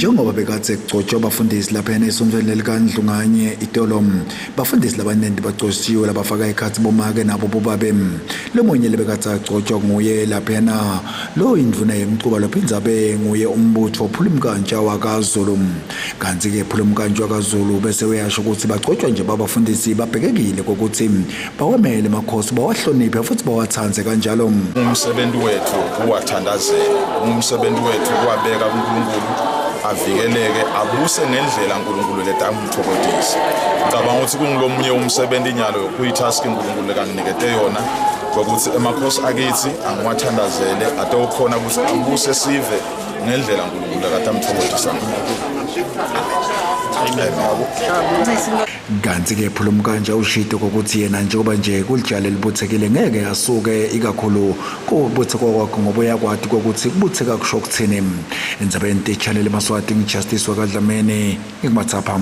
Njengoba bekade kugcotshwa abafundisi lapha eSonto likaNdlunganye iTolom, bafundisi labanengi bagcotshiwe labafaka ikhathi bomake nabo bobabe. Lo munye lebekade agcotshwa nguye lapha lo indvuna yemcuba lophindza abe nguye umbutho phulumnkantja wakaZulu. Kanti ke phulumnkantja wakaZulu bese uyasho ukuthi bagcotshwa nje babafundisi babhekekile kokuthi bawemele emakhosi bawahloniphe futhi bawathanze kanjalo. Umsebenzi wethu uwathandazela, umsebenzi wethu kwabeka uNkulunkulu avikeleke abuse ngendlela uNkulunkulu letamthokozisa. Ngicabanga ukuthi kungilomunye umsebenzi inyalo kuyitask uNkulunkulu lekanginikete yona ukuthi emakhosi akithi angiwathandazele ade ukhona ukuthi abuse sive ngendlela uNkulunkulu lekamthokozisa. Kanti ke phulumnkantja ushito kokuthi yena njengoba nje kulijale libuthekile ngeke asuke ikakhulu kubutheko kwakho ngoba uyakwadi kokuthi kubutheka kusho ukuthini. Endzabeni channel emaswati ngijustice wakadlamini ngikumathapha.